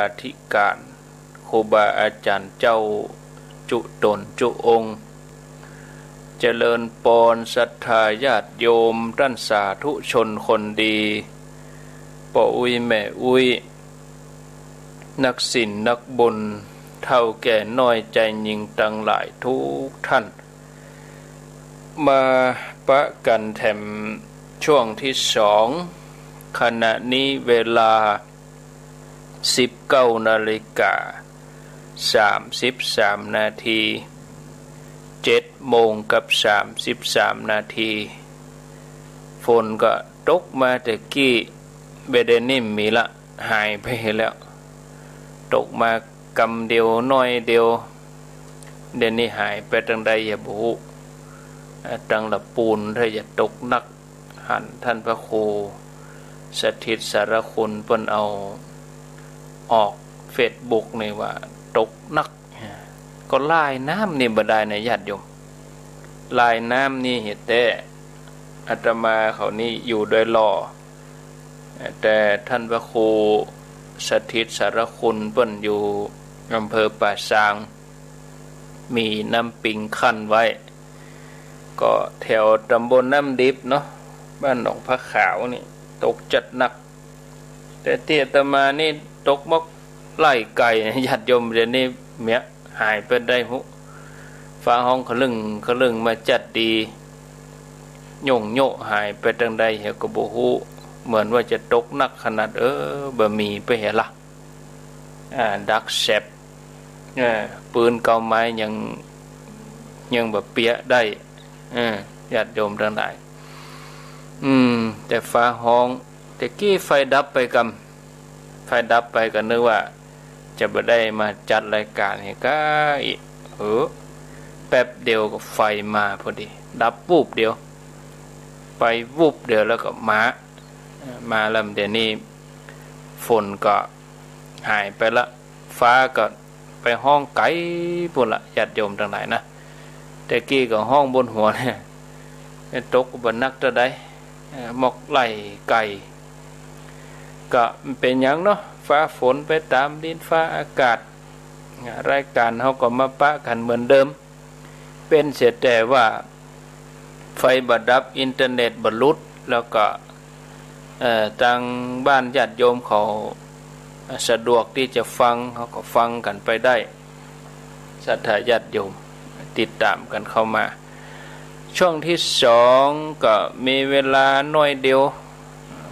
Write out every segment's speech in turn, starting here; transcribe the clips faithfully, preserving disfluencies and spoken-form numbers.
ธิก๋าน ครูบาอาจ๋ารย์เจ้าจุ๊ต๋นจุ๊องค์ เจริญปอนศรัทธาญาติโยมต้านสาธุชนคนดี ป้ออุ๊ยแม่อุ๊ย นักศีลนักบุญ เฒ่าแก่น้อยจายญิงตังหลายกู้ต้าน มาปะกั๋นแถมช่วงตี้สอง ขณะนี้เวลา สิบเก้านาฬิกา สามสิบสามนาที เจ็ดโมงกับสามสิบสามนาที ฝนก็ตกมาแต่กี้ บ่าเดี่ยวนี้บ่มีละ หายไปแล้ว ตกมากำเดียวน้อยเดียว เดี่ยวนี้หายไปตังใดบ่ฮู้ อ่า ตังละปูน ถ้าจะตกหนัก หันต้านพระครูสถิตสารคุณเปิ้นเอาออกเฟซบุ๊กนี่ว่าตกหนัก ก็ลายน้ำนี่บ่ได้นะญาติโยม ลายน้ำนี่เหียแต๊ อาตมาเขานี่อยู่ดอยหล่อ แต่ต้านพระครูสถิตสารคุณเปิ้นอยู่อำเภอป่าซาง มีน้ำปิงกั้นไว้ ก็แถวต๋ำบลน้ำดิบเนาะ บ้านหนองผาขาวนี่ ตกจัดหนัก แต่ตี้อาตมานี่ตกมอกไล่ไก่นะญาติโยม เดี่ยวนี้เหีย หายไปตังใดฮู้ ฟ้าฮ้องคะลึ่งคะลึ่งมาจัดดี โย่งโย่หายไปตังใดเหียก็บ่ฮู้ เหมือนว่าจะตกหนักขนาด เออ บ่มีไปเหียละ อ่า ดักแซบ เออ ปืนเก้าไม้ยัง ยังบ่เปียะได้ เออ ญาติโยมตังหลาย อืม แต่ฟ้าฮ้อง แต่กี้ไฟดับไปกำ ไฟดับไปก็นึกว่าจะบ่ได้มาจัดรายก๋านนี่ก้าอี้ เออ แป๊บเดียวก็ไฟมาพอดี ดับวูบเดียว ไปวูบเดียวแล้วก็มา มาแล้ว เดี่ยวนี้ฝนก็หายไปละ ฟ้าก็ไปฮ้องไก๋ปู้นละ ญาติโยมตังหลายนะ แต่กี้ก็ฮ้องบนหัวเนี่ย ตกบ่หนักเต้าใด เอ่อ มอกไล่ไก่ ก็บ่เป๋นหยังเนาะ ฟ้าฝนไปต๋ามดินฟ้าอากาศ รายก๋านเฮาก็มาปะกั๋นเหมือนเดิม เป๋นเสียแต่ว่าไฟบ่ดับ อินเทอร์เน็ตบ่หลุด แล้วก็ เอ่อ ตางบ้านญาติโยมเขาสะดวกตี้จะฟัง เขาก็ฟังกั๋นไปได้ ศรัทธาญาติโยมติดต๋ามกั๋นเข้ามา ช่วงตี้สองก็มีเวลาน้อยเดียว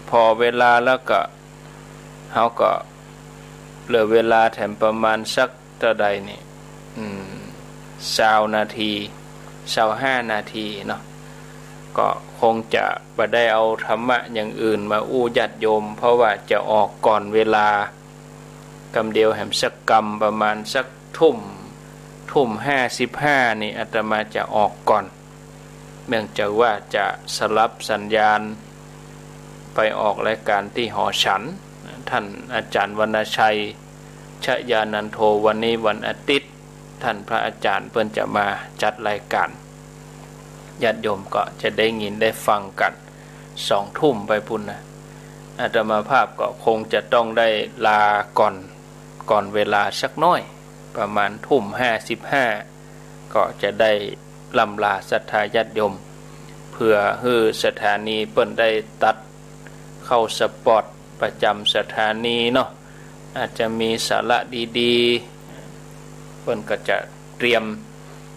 ผ่อเวลาแล้วก็ เฮาก็เหลือเวลาแถมประมาณสักเต้าใดนี่ อืม ซาวนาที ซาวห้านาทีเนาะ ก็คงจะบ่ได้เอาธรรมะอย่างอื่นมาอู้ญาติโยม เพราะว่าจะออกก่อนเวลา กำเดียวแหมสักกำ ประมาณสักทุ่ม ทุ่มห้าสิบห้านี่ อาตมาจะออกก่อน เนื่องจากว่าจะสลับสัญญาณไปออกรายก๋านตี้หอฉัน ต้านอาจ๋ารย์วรรณชัย ชยานันโท วันนี้วันอาทิตย์ ต้านพระอาจ๋ารย์เปิ้นจะมาจัดรายก๋าน ญาติโยมก็จะได้ยินได้ฟังกั๋น สองทุ่มไปปู้นนะ อาตมาภาพก็คงจะต้องได้ลาก่อน ก่อนเวลาสักน้อย ประมาณทุ่มห้าสิบห้า ก็จะได้ล่ำลาศรัทธาญาติโยม เพื่อหื้อสถานีเปิ้นได้ตัดเข้าสปอตประจ๋ำสถานีเนาะ อาจจะมีสาระดีๆ เปิ้นก็จะเตรียม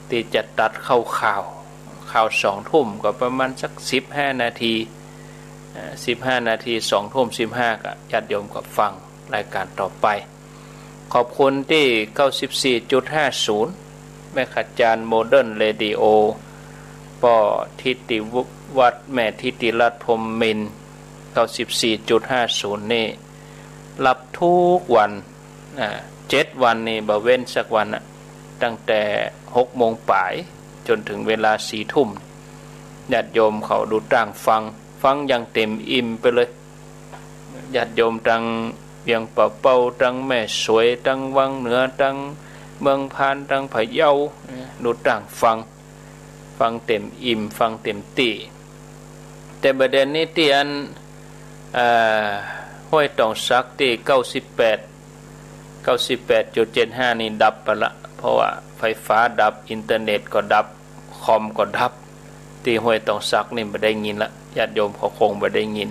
ตี้จะตัดเข้าข่าว ข่าวสองทุ่มก็ประมาณสักสิบห้านาที เอ่อ สิบห้านาที สองทุ่มสิบห้า ก็ญาติโยมก็ฟังรายก๋านต่อไป ขอบคุณตี้ เก้าสิบสี่จุดห้าศูนย์ แม่ขจารย์โมเดิร์นเรดิโอ ป้อทิติวัฒน์ แม่ทิติรัตน์ พรหมมินทร์ เก้าสิบสี่จุดห้าศูนย์ นี่ รับกู้วัน อ่า เจ็ดวันนี่บ่เว้นสักวันอะ ตั้งแต่หกโมงป๋ายจ๋นเถิงเวลาสี่ทุ่ม ญาติโยมเขาดูต้างฟัง ฟังอย่างเต็มอิ่มไปเลย ญาติโยมตังเวียงป่าเป้า ตังแม่สวย ตังวังเหนือ ตังเมืองพาน ตังพะเยา ดูต้างฟัง ฟังเต็มอิ่ม ฟังเต็มตี้ แต่บ่าเดี่ยวนี้ตี้อัน เอ่อ ห้วยตองสักตี้ เก้าสิบแปด ก้าสิบแปดจุดเจ็ดห้านี่ดับไปละ เพราะว่าไฟฟ้าดับ อินเทอร์เน็ตก็ดับ คอมก็ดับ ตี้ห้วยตองสักนี่บ่ได้ยินละ ญาติโยมเขาคงบ่ได้ยิน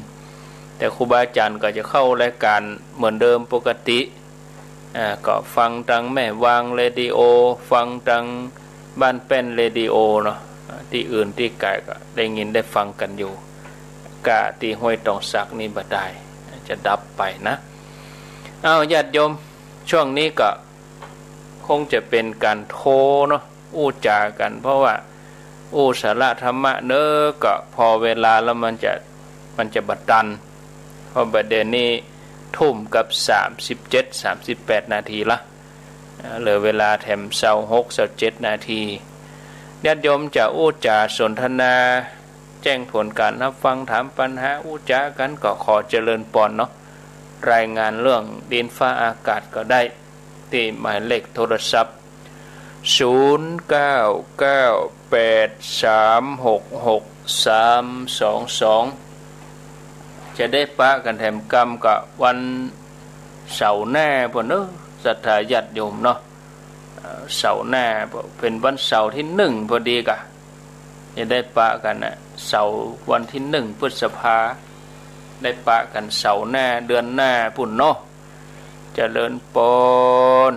แต่ครูบาอาจ๋ารย์ก็จะเข้าลายก๋านเหมือนเดิมปกติ อ่า ก็ฟังตางแม่วางเรดิโอ ฟังตางบ้านแป้นเรดิโอเนาะ อ่า ตี้อื่นตี้ไก๋ก็ได้ยินได้ฟังกั๋นอยู่ ก้าตี้ห้วยตองสักนี่บ่ได้ จะดับไปนะ อ้าว ญาติโยม ช่วงนี้ก็คงจะเป๋นก๋านโทรเนาะ อู้จ๋ากั๋น เพราะว่าอู้สาระธรรมะเนาะ ก็พอเวลาแล้วมันจะ มันจะบ่ตัน เพราะบ่าเดี่ยวนี้ทุ่มกับสามสิบเจ็ด สามสิบแปดนาทีละ อ่า เหลือเวลาแถมซาวหก ซาวเจ็ดนาที ญาติโยมจะอู้จ๋าสนทนา แจ้งผลก๋านฮับฟัง ถามปัญหา อู้จ๋ากั๋น ก็ขอเจริญปอนเนาะ รายงานเรื่องดินฟ้าอากาศก็ได้ ตี้หมายเลขโทรศัพท์ ศูนย์เก้าเก้าแปดสามหกหกสามสองสอง จะได้ปะกั๋นแถมกำก็วันเสาร์หน้าปู้นเนาะ ศรัทธาญาติโยมเนาะ เอ่อ เสาร์หน้าเป๋นวันเสาร์ตี้หนึ่งพอดีก่ะ จะได้ปะกั๋นน่ะ เสาร์วันตี้หนึ่งพฤษภา ได้ปะกั๋นเสาร์หน้า เดือนหน้าปู้นเนาะ เจริญปอน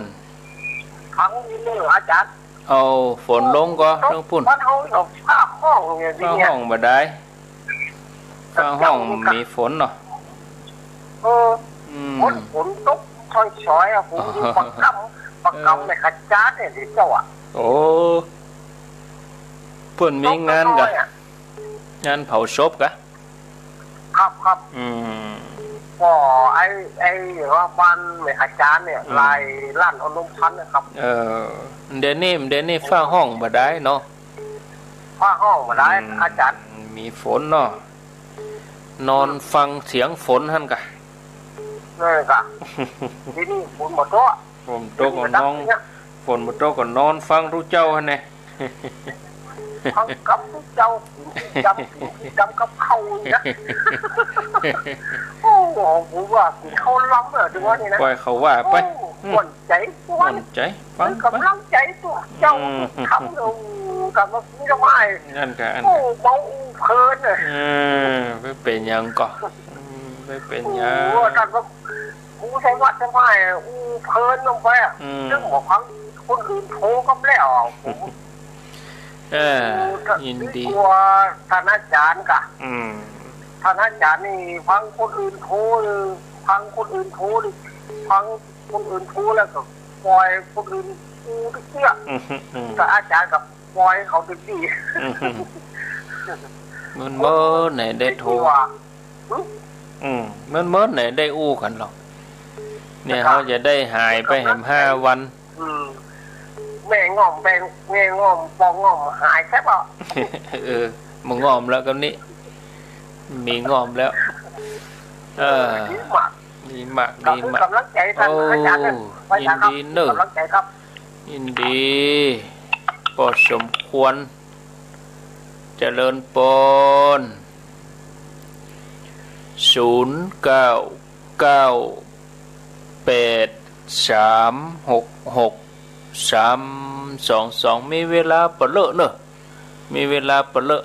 ฟังอยู่เนาะอาจ๋ารย์ เอา ฝนลงก่อ ตก ตางปู้น บ้านเฮาเนาะ ฟ้าฮ้องเนี่ย ฟ้าฮ้องบ่ได้ ฟ้าฮ้องมีฝนเนาะ เออ อืม ฝน ฝนตกซอยๆ อะ ผมอยู่ปากกำ ปากกำแม่ขจานเนี่ย ตี้เจ้าอะ โอ้ เปิ้นมีงานก่ะ ตกซอยๆ อะ งานเผาศพก่ะ ครับ ครับ อืม ก็ไอ้ ไอ้ว่าบ้านแม่ขจานเนี่ย อืม หลายล้านเอานมพันนะครับ เออ เดี๋ยวนี้ เดี๋ยวนี้ฟ้าฮ้องบ่ได้เนาะ ฟ้าฮ้องบ่ได้ อืม อาจ๋ารย์ มีฝนเนาะ นอนฟังเสียงฝนหั้นก่ะ นั่นก่ะ เดี๋ยวนี้ฝนบ่ตก ฝนตกก็นอน ฝนบ่ตกก็นอนฟังตุ๊เจ้าหั้นแหละ ฟังกำตุ๊เจ้า กิ๋นตุ๊จำ กิ๋นตุ๊จำกับข้าวนี่นะ โอ้โห ผมว่ากิ๋นข้าวล้ำอะ ดูว่านี่นะ ปล่อยเขาว่าไป โอ้ ม่วนใจ๋ ม่วนใจ๋ ฟังไป กำลังใจ๋ตุ๊เจ้า อืม คำเดียว กลับมากิ๋นทำไม นั่นก่ะ อัน โอ้ เมาอู้เพลินอะ เออ บ่เป๋นหยังก่อ อืม บ่เป๋นหยัง โอ้ ท่านว่า อู้ใส่วัดใส่วาอู้เพลินลงไปอะ อืม ซึ่งบ่ฟังคนอื่นโทรกำแล้วอะ ผม เออ อู้ ยินดี กลัวท่านอาจ๋ารย์ก่ะ อืม ท่านอาจ๋ารย์นี่ฟังคนอื่นโทร ฟังคนอื่นโทรนี่ ฟังคนอื่นโทรแล้วก็ปล่อยคนอื่นอู้ตี้เตื้อ อืม อืม แต่อาจ๋ารย์ก็ปล่อยเขาตี้ตี้ อืม มันเมินไหนได้โทร ดีกว่า อืม เมินๆ ไหนได้อู้กั๋นหรอก เนี่ย เฮาจะได้หายไปแหมห้าวัน อืม แม่ง่อมแปง แม่ง่อมปองง่อมหายแซ่บอ่ะ เออ บ่ง่อมแล้วกำนี้ มีง่อมแล้ว เออ ดีมาก ดีมาก ก็คือกำลังใจ๋ท่านอาจ๋ารย์นะ โอ้ ยินดีเนาะ กำลังใจ๋ครับ ยินดี พอสมควร เจริญปอน ศูนย์เก้าเก้าแปดสามหกหกสามสองสอง มีเวลาบ่เลอะเนาะ มีเวลาบ่เลอะ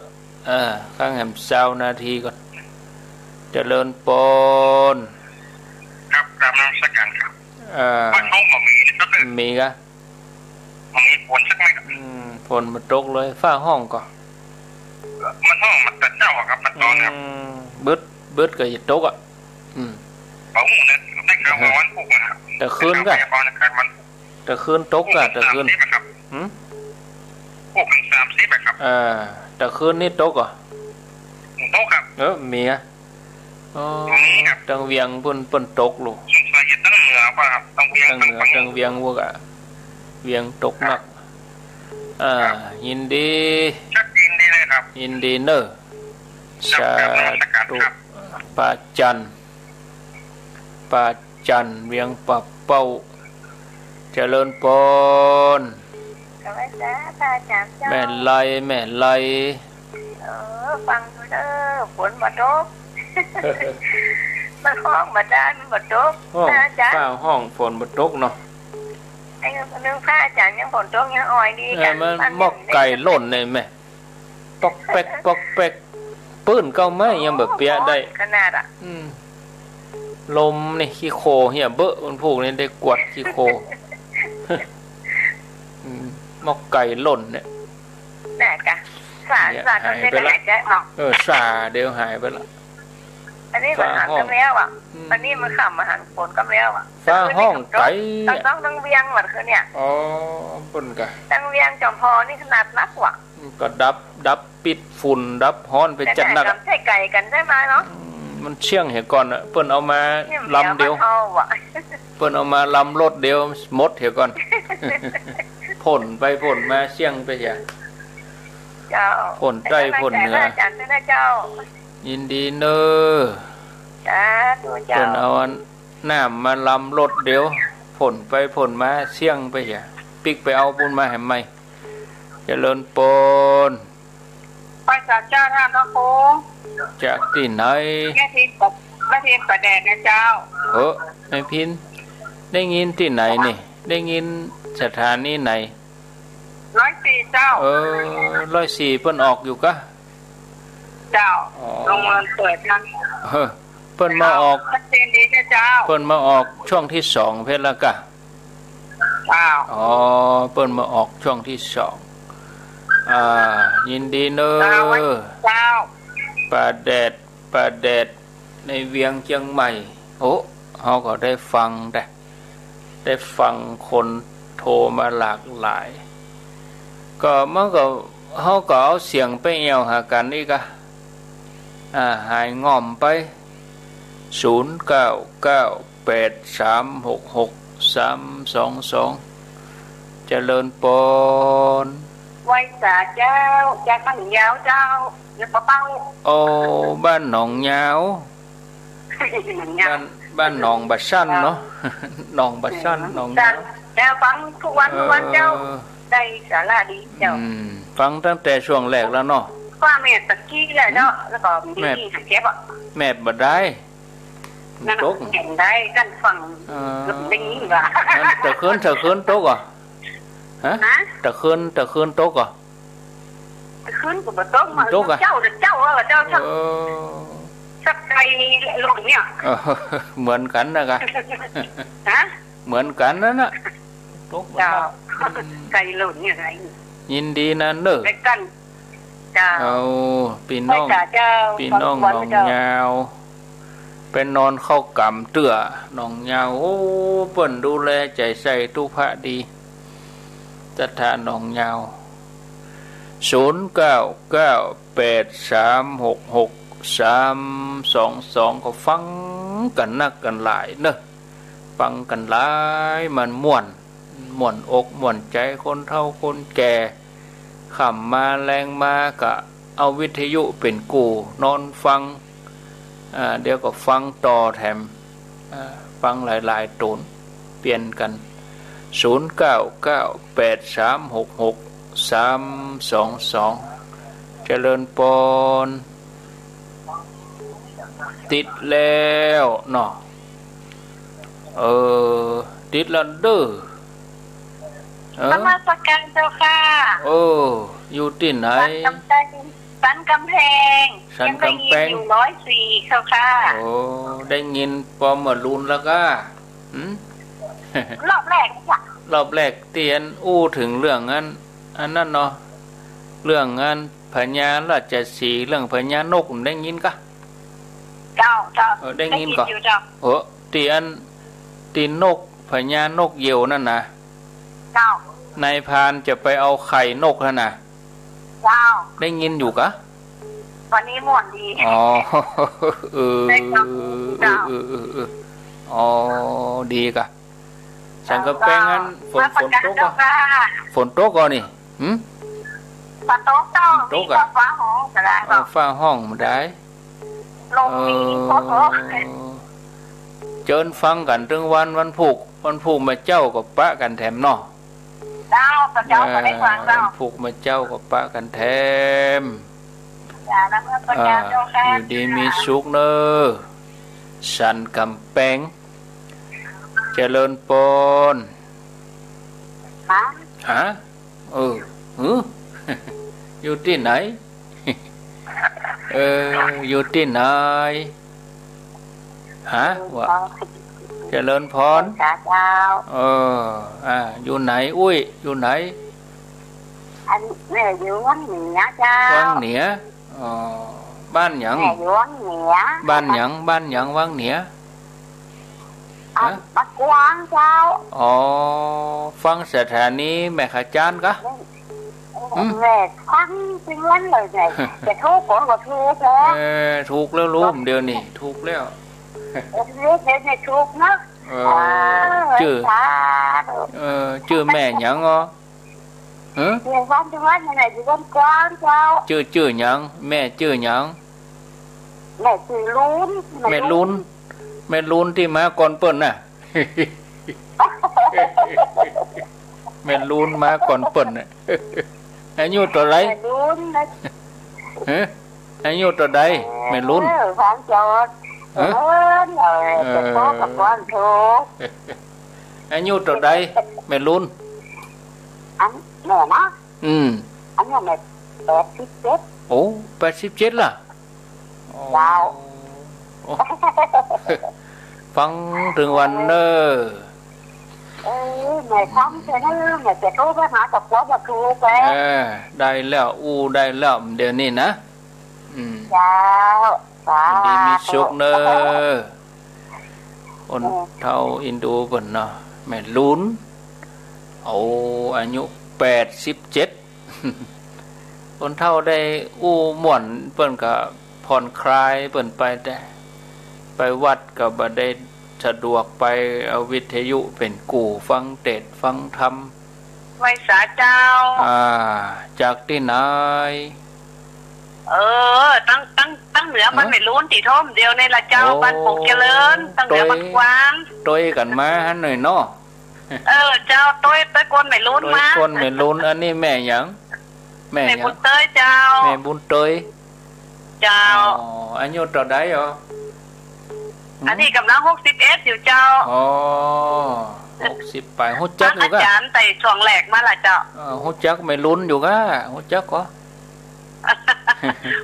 อ่า ข้างแหมซาวนาทีก่อน เจริญปอน ครับ กราบนมัสการครับ อ่า บ้านเฮาก็มีนะครับ มีกะ มันมีฝนสักไหมครับ อืม ฝนบ่ตกเลย ฟ้าฮ้องก่อ มันฮ้องมาแต่เจ๊าอะครับ มันตอนครับ อืม บึด บึดก็จะตกอะ อืม บ่ฮู้นะ ได้ข่าวว่าวันพุธนะครับ แต่คืนกะ ได้ข่าวว่าวันพุธ แต่คืนตกกะ แต่คืน สามสิบอะครับ หืม พุธถึงสามสิบอะครับ อ่า แต่คืนนี้ตกก่อ ตกครับ เออ มีอะ อ๋อ ตรงนี้ครับ ตางเวียงปู้น ปู้นตกลูก สงสัยจะตางเหนือป่ะครับ ตางเวียง ตางเหนือ ตางเวียงพวกอะ เวียงตกหนัก อ่า ครับ ยินดี ครับ ยินดีเลยครับ ยินดีเนาะ ครับ สาธุ ครับ นมัสการครับ ป้าจัน ป้าจัน เวียงป่าเป้า เจริญปอน กราบไหว้สาพระอาจ๋ารย์เจ้า แม่ไล แม่ไล เออ ฟังอยู่เด้อ ฝนบ่ตก มันฮ้องบ่ได้ มันบ่ตก ฮ้อง พระอาจ๋ารย์ ฟ้าฮ้อง ฝนบ่ตกเนาะ นึ่งพระอาจารย์ยังฝนตกยังอ่อยดี เออ กั๋น มัน บ้าน หม้อไก่ล่นเลยแม่ ป๊อกแป๊ก ป๊อกแป๊ก ปื้นเก๊าไม้ยังบ่เปียะได้ ขนาดอะ อืม ลมนี่ขี้โคลเหียเบ้อ วันพูกนี่ได้กวาดขี้โคล อืม หม้อไก่ล่นเนี่ย แน่กะ สา เนี่ย สา หายไปละ ก็เสียหายแจ๊ะเนาะ เออ สาเดี๋ยวหายไปละ อันนี้มันหัน ฟ้าฮ้อง ก็แล้วอะ อืม อันนี้มันค่ำมาหันฝนก็แล้วอะ ฟ้าฮ้องไก๋อะ ตึกคืนนี่ก็ตก ตึกตึกตึกเวียงหมดคืนเนี่ย อ๋อ เปิ้นกะ ตึกเวียงจอมพลนี่ขนาดนักว่ะ ก็ดับ ดับปิดฝุ่น ดับฮ้อนไปจัดหนักอะ แต่ไหนกำใช้ไก๋กั๋นใจ้ไหมเนาะ อืม มันเสี้ยงเหียก่อนอะ เปิ้นเอามา เนี่ย ลำเดียว เดี๋ยวมันเอาอะ เปิ้นเอามาลำรถเดียวหมดเหียก่อน พ่นไปพ่นมาเสี้ยงไปเหีย เจ้า พ่นใต้พ่นเหนือ อาจารย์ด้วยนะเจ้า ยินดีเน่อ สาธุเจ้า เปิ้นเอาอันน้ำมาลำรถเดียว พ่นไปพ่นมาเสี้ยงไปเหีย ปิ๊กไปเอาปูนมาแหมใหม่ เจริญปอน ไหว้สาเจ้าท่านพระครู จากตี้ไหน แม่พิมพ์ แม่พิมพ์ป่าแดดนะเจ้า เออ แม่พิมพ์ ได้ยินตี้ไหนนี่ ได้ยินสถานีไหน ร้อยสี่เจ้า เออ ร้อยสี่เปิ้นออกอยู่กะ เจ้า อ๋อ ลงเงินเปิดนะ เออ เปิ้นมาออก ชัดเจนดีนะเจ้า เปิ้นมาออกช่วงตี้สองเพ่นละกะ เจ้า อ๋อ เปิ้นมาออกช่วงตี้สอง อ่า ยินดีเน่อ เจ้า เจ้า ป่าแดด ป่าแดด ในเวียงเจียงใหม่ โอ้ เฮาก็ได้ฟังได้ ได้ฟังคนโทรมาหลากหลาย ก็มันก็ เฮาก็เอาเสียงไปแอ่วหากั๋นอีกอะ อ่า หายง่อมไป ศูนย์เก้าเก้าแปดสามหกหกสามสองสอง เจริญปอน ไหว้สาเจ้า จากบ้านหนองยาวเจ้า เดี๋ยวปะเป้า โอ้ บ้านหนองยาว บ้าน บ้านหนองบ่าซั่นเนาะ หนองบ่าซั่น หนองยาว เจ้า ฟังกู้วันกู้วันเจ้า เออ ได้สาระดีเจ้า อืม ฟังตั้งแต่ช่วงแรกแล้วเนาะ ว่าแมบตะกี้แหละเนาะ แล้วก็มี แมบ หันเจ็บอะ แมบบ่ได้ นั่นน่ะ ตก เห็นได้ กั๋นฟัง เออ ได้ยินว่า มันตะคืน ตะคืนตกเหรอ ฮะ ฮะ ตะคืน ตะคืนตกเหรอ ตะคืนก็บ่ตก ตกอะ เจ้า เจ้า เออ เจ้า เออ สักไกลลงเนี่ย เออ เหมือนกั๋นนะกะ ฮะ เหมือนกั๋นนั่นน่ะ ตกเหมือนกั๋น เจ้า อืม ไกลลงเนี่ยไง ยินดีนะเน่อ ไปกั๋น เจ้า เอา ปี้น้อง ไปจ้าเจ้า ปี้น้อง ขอบคุณ หนอง เจ้า ยาว ไปนอนเข้ากำเตื้อ หนองยาว โอ้ เปิ้นดูแลใจ๋ใส่ตุ๊พะดี ศรัทธาหนองยาว ศูนย์เก้าเก้าแปดสามหกหกสามสองสอง ก็ฟังกั๋นนักกั๋นหลายเน่อ ฟังกั๋นหลาย มันม่วน ม่วนอกม่วนใจ๋ คนเฒ่าคนแก่ ค่ำมาแลงมาก็เอาวิทยุเป๋นกู้ นอนฟัง อ่า เดี๋ยวก็ฟังต่อแถม อ่า ฟังหลายๆ โตน เปลี่ยนกั๋น ศูนย์เก้าเก้าแปดสามหกหกสามสองสอง เจริญปอน ติดแล้วเนาะ เออ ติดแล้วเด้อ เออ นมัสการเจ้าค่ะ เออ อยู่ตี้ไหน สันกำแพง สันกำแพง สันกำแพง ยังได้ยินอยู่ร้อยสี่เจ้าค่ะ โอ้ ได้ยินปอเมื่อลูนแล้วก้า หืม รอบแรกค่ะ รอบแรกตี้อันอู้เถิงเรื่องอัน อันนั้นเนาะ เรื่องอันพญาราชสีห์ เรื่องพญานกได้ยินก้า เจ้า เจ้า เออ ได้ยินก่อ ได้ยินอยู่เจ้า เออ ตี้อัน ตี้นก พญานกเหยี่ยวนั่นนะ เจ้า นายพรานจะไปเอาไข่นกนั่นนะ เจ้า ได้ยินอยู่กะ วันนี้ม่วนดี อ๋อ เออ ได้ฟัง เจ้า เออ เออ เออ เออ อ๋อ ดีกะ สันกำแพงอัน ฝน เจ้า ฝนตกก่อ เจ้าค่ะ ฝนตกก่อนี่ หืม ฝนตกเจ้า ฝนตกอะ มีฟ้าฮ้องก็ได้ เออ เจ้า ฟ้าฮ้องบ่ได้ ลมมี เออ โอ้โห เจิญฟังกั๋นตึงวัน วันพูก วันพูกมาเจ๊าก็ปะกั๋นแถมเนาะ เจ้า พระเจ้าก็ได้ฟังเจ้า เออ วันพูกมาเจ๊าก็ปะกั๋นแถม อย่านมัสการเจ้าค่ะ อ่า อยู่ดีมีสุขเน่อ สันกำแพง เจริญปอน อะ เออ หือ อยู่ตี้ไหน เออ อยู่ตี้ไหน ฮะ ว่า เจริญพร เจ้า เออ อ่า อยู่ไหน อุ้ย อยู่ไหน อัน แม่อยู่วังเหนือเจ้า วังเหนือ อ๋อ บ้านหยัง แม่อยู่วังเหนือ บ้านหยัง บ้านหยัง วังเหนือ อ่ะ ฮะ บ้านกว้างเจ้า อ๋อ ฟังสถานีแม่ขจานกะ อืม แม่ฟังเตือนเลยเนี่ย จะถูกก็ถูกเนาะ เออ ถูกแล้วลูก เดี๋ยวนี้ถูกแล้ว เออ เดี๋ยวนี้ถูกเนาะ เออ อ่า จื้อ สาธุ เออ จื้อแม่หยังอ๋อ ฮะ เดี๋ยววันที่วันนี่แหละ อยู่บ้านกว้างเจ้า จื้อ จื้อหยัง แม่จื้อหยัง แม่จื้อลุน แม่ลุน แม่ลุนตี้มาก่อนเปิ้นน่ะ แม่ลุนมาก่อนเปิ้นน่ะ อายุเต้าใด แม่ลุนนะ ฮะ อายุเต้าใด แม่ลุน เออ ฟังจอด ฮะ เออ เออ เออ จะพบกับความทุกข์ อายุเต้าใด แม่ลุน อัน แม่นะ อืม อันนี้แม่แปดสิบเจ็ด โอ้ แปดสิบเจ็ดละ เจ้า โอ้ ฟังเถิงวันเน่อ เออ แม่ฟังเถิงเน่อ แม่จะโทรไปหากับผัวบ่ถูกแล้ว เออ ได้แล้ว อู้ได้แล้ว เดี๋ยวนี้นะ อืม เจ้า สาธุ อยู่ดีมีสุขเน่อ คนเฒ่าอินดูเปิ้นเนาะ แม่ลุน โอ้ อายุแปดสิบเจ็ด คนเฒ่าได้อู้ม่วน เปิ้นก็ผ่อนคลายเปิ้นไป แต่ไปวัดก็บ่ได้สะดวกไป เอาวิทยุเป๋นกู้ฟังเตสน์ฟังธรรม ไหว้สาเจ้า อ่า จากตี้ไหน เออ ตัง ตัง ตังเหนือบ้านแม่ลุนตี้โทรมเดียวนี่ละเจ้า โอ้ บ้านโป่งเจริญ ตังเหนือบ้านกว้าง ตวยกั๋นมาหั้นหน้อยเนาะ เออ เจ้า ตวย ตวยก้นแม่ลุนมา ตวยก้นแม่ลุน อันนี้แม่หยัง แม่หยัง แม่บุญเตยเจ้า แม่บุญเตย เจ้า อ๋อ อายุเต้าใดอ๋อ อันนี้ก่ำลังหกสิบเอ็ดอยู่เจ้า อ๋อ หกสิบป๋าย ฮู้จักอยู่กะ อาจ๋ารย์แต่ช่วงแรกมาละเจ้า เออ ฮู้จักแม่ลุนอยู่กะ ฮู้จักก่อ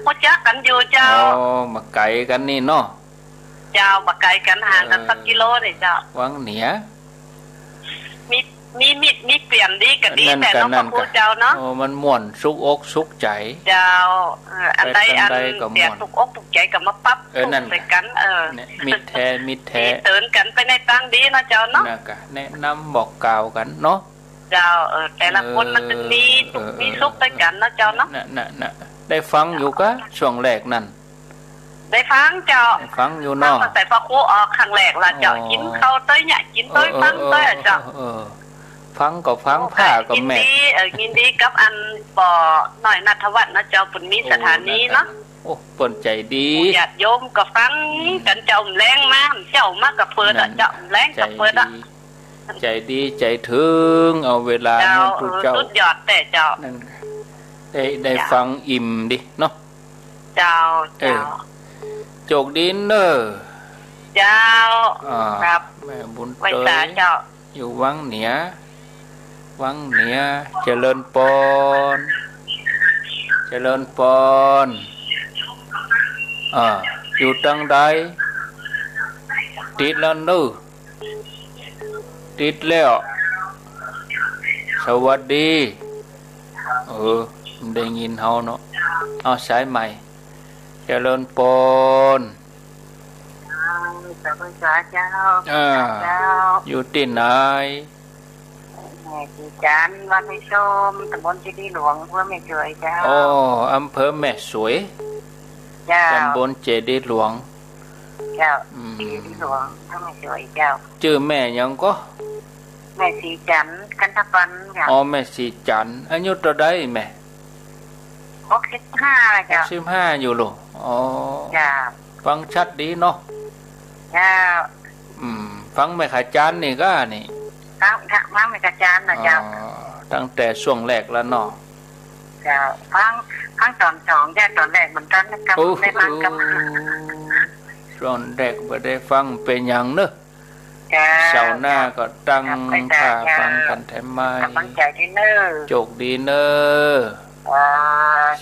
ฮู้จักกั๋นอยู่เจ้า อ๋อ บ่ไก๋กั๋นนี่เนาะ เจ้า บ่ไก๋กั๋น ห่างกั๋นสักกิโลนี่เจ้า วังเหนือ มี มีมิตร มีเปื้อนดีก็ดี นั่น แต่เนาะ นั่น พระครูเจ้าเนาะ โอ้ มันม่วนสุกอกสุกใจ๋ เจ้า เออ อันใด ไปตางใด อัน ก็ม่วน เสียสุกอกสุกใจ๋ก็มาปรับ เออ สุก นั่น ใส่กั๋น เออ เนี่ย มิตรแท้ มิตรแท้ ดีเตินกั๋นไปในตางดีเนาะเจ้าเนาะ นั่นกะ แนะนำบอกกล่าวกั๋นเนาะ เจ้า เออ แต่ละคนมันจึงมีสุข เออ มีสุขตวยกั๋นเนาะเจ้าเนาะ น่ะ น่ะ น่ะ ได้ฟังอยู่กะ ช่วงแรกนั่น ได้ฟังเจ้า ได้ฟังอยู่เนาะ ตั้งแต่พระครูออกครั้งแรกละเจ้า อ๋อ กิ๋นข้าวตวยเนี่ย กิ๋นตวย เออ ฟังตวยอะเจ้า เออ เออ ฟังก็ฟัง โอ้ ผ้าก็แม่น ยินดี เออ ยินดีกับอันป้อน้อยณัฐวัฒน์นะเจ้า เปิ้นมีสถานีเนาะ โอ้ เปิ้นใจ๋ดี ญาติโยมก็ฟังกั๋นเจ้า แลงมา เจ้ามาก็เปิดอะเจ้า แลงก็เปิดอะ ใจ๋ดี ใจ๋ดี ใจ๋เถิง เอาเวลา เจ้า เปิ้น เออ เจ้า สุดยอดแต๊เจ้า นั่น ได้ ได้ฟังอิ่มดีเนาะ เจ้า เออ เจ้า โจคดีเน่อ เจ้า อ่า ครับ แม่บุญเตย ไหว้สาเจ้า อยู่วังเหนือ วังเหนือ เจริญปอน เจริญปอน อ่า อยู่ตางใด ติดแล้วเน่อ ติดแล้ว สวัสดี เออ ได้ยินเฮาเนาะ เอาสายใหม่ เจริญปอน เจ้า เจ้า เจ้า อ่า เจ้า อยู่ตี้ไหน แม่ศรีจันทร์ บ้านห้วยส้ม ตำบลเจดีย์หลวง อำเภอแม่สวยเจ้า อ๋อ อำเภอแม่สวย เจ้า ตำบลเจดีย์หลวง เจ้า อืม เจดีย์หลวง อำเภอแม่สวยเจ้า จื้อแม่หยังก่อ แม่ศรีจันทร์ กันทะปันเจ้า อ๋อ แม่ศรีจันทร์ อายุเต้าใดแม่ หกสิบห้าเจ้า หกสิบห้าอยู่เหรอ อ๋อ เจ้า ฟังชัดดีเนาะ เจ้า อืม ฟังแม่ขจานนี่ก้านี่ ฟัง ฟังแม่ขจานนะเจ้า อ๋อ ตั้งแต่ช่วงแรกแล้วเนาะ เจ้า ฟัง ฟังต๋อนสองเจ้า ต๋อนแรกบ่ทันได้ฟัง โอ้โห ได้ฟังกับ ช่วงแรกบ่ได้ฟัง เป๋นหยังเน่อ เจ้า เสาร์หน้าก็ตั้ง ครับ ท่าฟังกั๋นแถมใหม่ กำลังใจ๋ดีเน่อ โจคดีเน่อ อ่า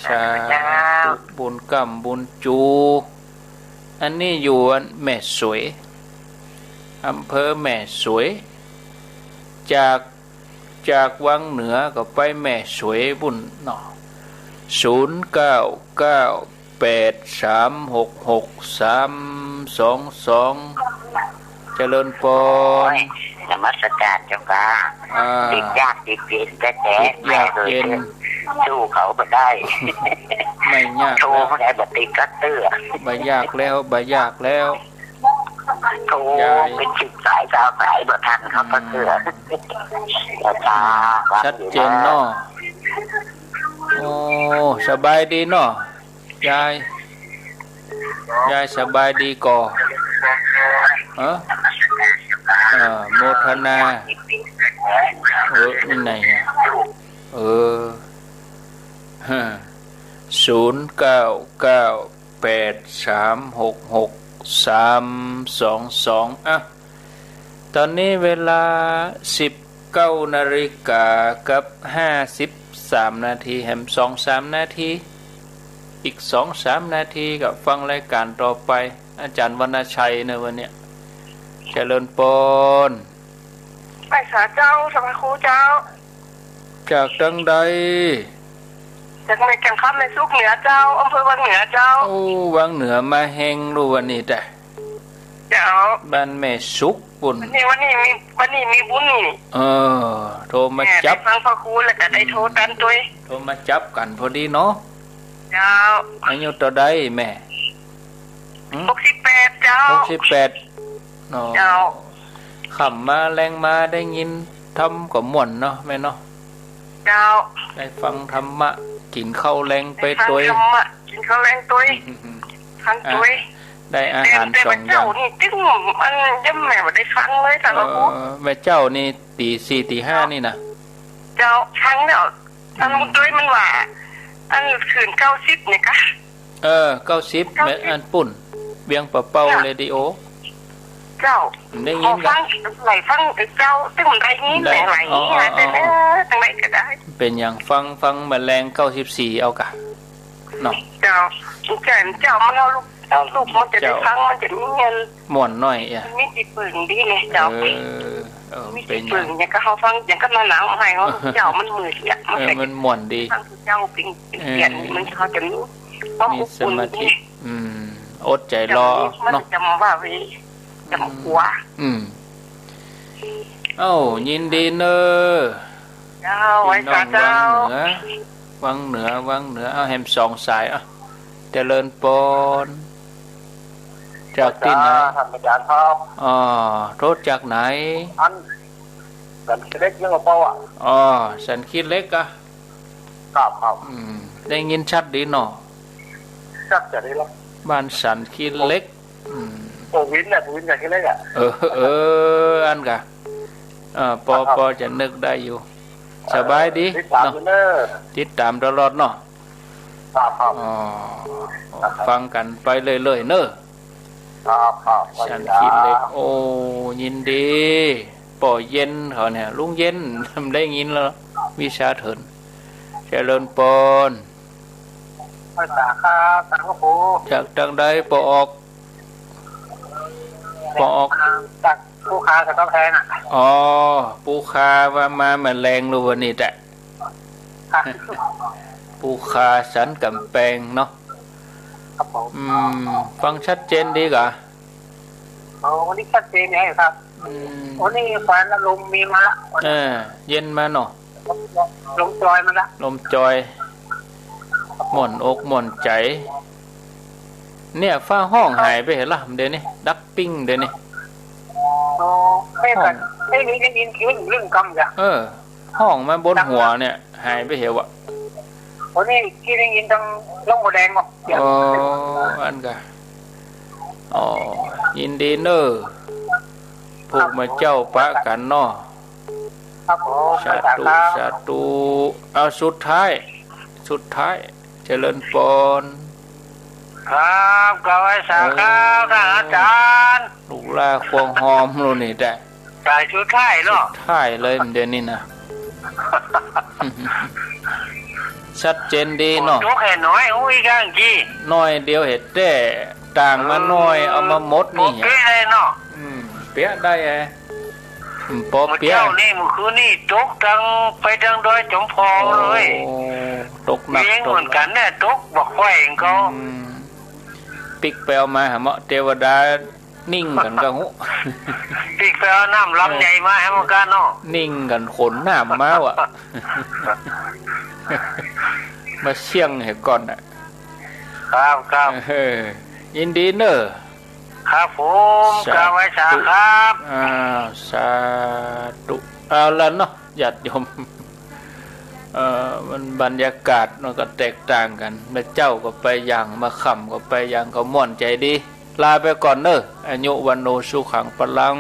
สาธุ สาธุเจ้า บุญก้ำบุญจู อันนี้อยู่อันแม่สวย อำเภอแม่สวย จาก จากวังเหนือก็ไปแม่สวยปู๊นเนาะ ศูนย์เก้าเก้าแปดสามหกหกสามสองสอง เจริญปอน โอ้ย นมัสก๋านเจ้าค่ะ อ่า ติดยากติดเย็นแต๊ๆ ติดยากเย็น แม่เลย สู้เขาบ่ได้ ไม่ยากแล้ว โทรบ่ได้ บ่ติดกั๊กเตื้อ บ่ยากแล้ว บ่ยากแล้ว โทร ยาย เป๋นสิบสาย ซาวสาย บ่ทันเขาสักเตื้อ อืม เจ้าค่ะ ชัดเจนเนาะ โอ้ สบายดีเนาะ ยาย ยายสบายดีก่อ เออ เออ โมทนา เออ นี่ไงอะ เออ ฮะ ศูนย์เก้าเก้าแปดสามหกหกสามสองสอง อ่ะ ต๋อนนี้เวลาสิบเก้านาฬิกากับห้าสิบสามนาที แหมสองสามนาที อีกสองสามนาทีก็ฟังรายก๋านต่อไป อาจ๋ารย์วรรณชัยเน่อวันเนี้ย เจริญปอน ไหว้สาเจ้า สาธุเจ้า จากตังใด จากแม่แก้วคำ แม่สุกเหนือเจ้า อำเภอวังเหนือเจ้า โอ้ วังเหนือมาแฮงลูกวันนี้แต๊ เจ้า บ้านแม่สุกปู๊น วันนี้ วันนี้มี วันนี้มีบุญนี่ เออ โทรมาจั๊บ แม่ได้ฟังพระครูแล้วก็ได้โทรตันตวย โทรมาจั๊บกั๋นพอดีเนาะ เจ้า อายุเต้าใดแม่ หึ หกสิบแปดเจ้า หกสิบแปด เนาะ เจ้า ค่ำมาแลงมาได้ยินธรรมก็ม่วนเนาะแม่เนาะ เจ้า ได้ฟังธรรมะ กิ๋นข้าวแลงไปตวย ได้ฟังธรรมะ กิ๋นข้าวแลงตวย อืม ฟังตวย อ่ะ ได้อาหารสองอย่าง แต่ แต่เมื่อเจ๊านี่จึงมันยังแม่บ่ได้ฟังเลยค่ะ เออ พระครู เมื่อเจ๊านี่ตี๋สี่ตี๋ห้านี่นะ เจ้า ฟังแล้ว อันตวยมันว่า อันคลื่นเก้าสิบเนี่ยกะ เออ เก้าสิบ เก้าสิบ แม่นอันปู๊น เวียงป่าเป้า เจ้า เรดิโอ เจ้า ได้ยิน ขอฟัง กะ ไหนฟังเจ้า ตึงได้ยิน ได้ ไหน อ๋อ ไหน อ๋อ แต่ อ๋อ เออ จังใดก็ได้ เป๋นอย่างฟัง ฟังมาแลงเก้าสิบสี่เอากะ เนาะ เจ้า เจ้า เจ้ามันเอาลูก เอาลูกมันจะได้ เจ้า ฟัง มันจะมีเงิน ม่วนหน้อยอะ มีตี้ปึงดีไงเจ้า เออ เออ มีตี้ปึง เป๋นอย่าง อย่างก็เฮาฟัง อย่างก็มาหนังให้เฮา เจ้ามันมืดอะ มัน เออ ก็ มันม่วนดี ฟังเจ้าเป๋น เออ เป๋น มันเขาจะมีความ มี อบอุ่น สมาธิ ดี อืม อดใจ๋รอ เจ้า มัน เนาะ จะมาว่าเว้ย จะมากลัว อืม เอ้า ยินดีเน่อ เจ้า ไหว้สาเจ้า พี่น้องวังเหนือ วังเหนือ วังเหนือ เอาแหมสองสาย อ่ะ เจริญปอน จากตี้ไหน ท่านอาจ๋ารย์ครับ อ๋อ โทรจากไหน อัน สันขี้เหล็กยังบ่เป้าอ่ะ อ๋อ สันขี้เหล็กอะ ครับ ครับ อืม ได้ยินชัดดีเนาะ ชัดจะได้ละ บ้านสันขี้เหล็ก อืม ปู่วินน่ะ ปู่วินสันขี้เหล็กอ่ะ เออ เออ อันกะ เออ ปอ ครับ ปอจะนึกได้อยู่ สบายดี ติดต๋าม เนาะ อยู่เน่อ ติดต๋ามตลอดเนาะ ครับ ครับ อ๋อ ครับ ฟังกั๋นไปเรื่อยๆ เน่อ ครับ ครับ สันขี้เหล็ก โอ้ ยินดี ป้อเย็นเขาเนี่ย ลุงเย็น ได้ยินแล้ว วิชาเถิน เจริญปอน ไหว้สาครับ สาธุ จากตังใด ป้อออก ป้อออก จากปูคาสันกำแพงอ่ะ อ๋อ ปูคาว่ามาเมื่อแลงลูกวันนี้แต๊ ครับ ปูคาสันกำแพงเนาะ ครับผม อืม ฟังชัดเจนดีกะ อ๋อ วันนี้ชัดเจนไงครับ อืม วันนี้แขวนลมมีมาละ เออ เย็นมาเนาะ ลมจอยมาละ ลมจอย ม่วนอกม่วนใจ๋ เนี่ย ฟ้าฮ้องหายไปเหียละ เดี๋ยวนี้ ดับปิ้ง เดี๋ยวนี้ อ๋อ ไม่ ฮ้อง ไม่มีได้ยินเสียงเรื่องกำจ้ะ เออ ฮ้องมาบนหัวเนี่ย หายไปเหียวะ วันนี้ที่ได้ยินตรงลงหัวแดงเนาะ อ๋อ อันกะ อ๋อ ยินดีเน่อ พวกมาเจ้าปะกั๋นเนาะ ครับผม สาธุ สาธุ เอา สุดท้าย สุดท้าย เจริญปอน ครับ กราบไหว้สาครับ เออ ต้านอาจ๋ารย์ ลูกหล้าครัวหอมลูกนี่แต๊ สายสุดท้ายเนาะ สุดท้ายเลยเดี๋ยวนี้นะ ชัดเจนดีเนาะ ตกแหน้อย อู้ อีกอย่างกี้ น้อยเดียวแหแต๊ ต่างมาน้อย เออ เอามาหมดนี่ บ่เป๊ะเลยเนาะ อืม เป๊ะได้แห อืม ปอเปี๊ยะ มื้อเจ๊านี่ มื้อคืนนี่ ตกตัง ไปตังดอยจอมทองเลย โอ้ ตกหนัก เวียงเหมือนกั๋นเนี่ย ตกบักไขว่ของเขา อืม ปิ๊กไปเอามาหาเหมาะ เตวดานิ่งกั๋นก็ฮู้ ปิ๊กไปเอาน้ำลำใหญ่มาหื้อเหมือนกั๋นเนาะ นิ่งกั๋นขนน้ำมาว่ะ มาเสี่ยงหื้อก่อนน่ะ ครับ ครับ เออ ยินดีเน่อ ครับผม สาธุ กราบไหว้สาครับ อ้าว สาธุ เอาละเนาะ ญาติโยม เอ่อ มันบรรยากาศมันก็แตกต่างกั๋น มื้อเจ๊าก็ไปอย่าง มื้อค่ำก็ไปอย่าง ก็ม่วนใจ๋ดี ลาไปก่อนเน่อ อายุ วัณโณ สุขัง พลัง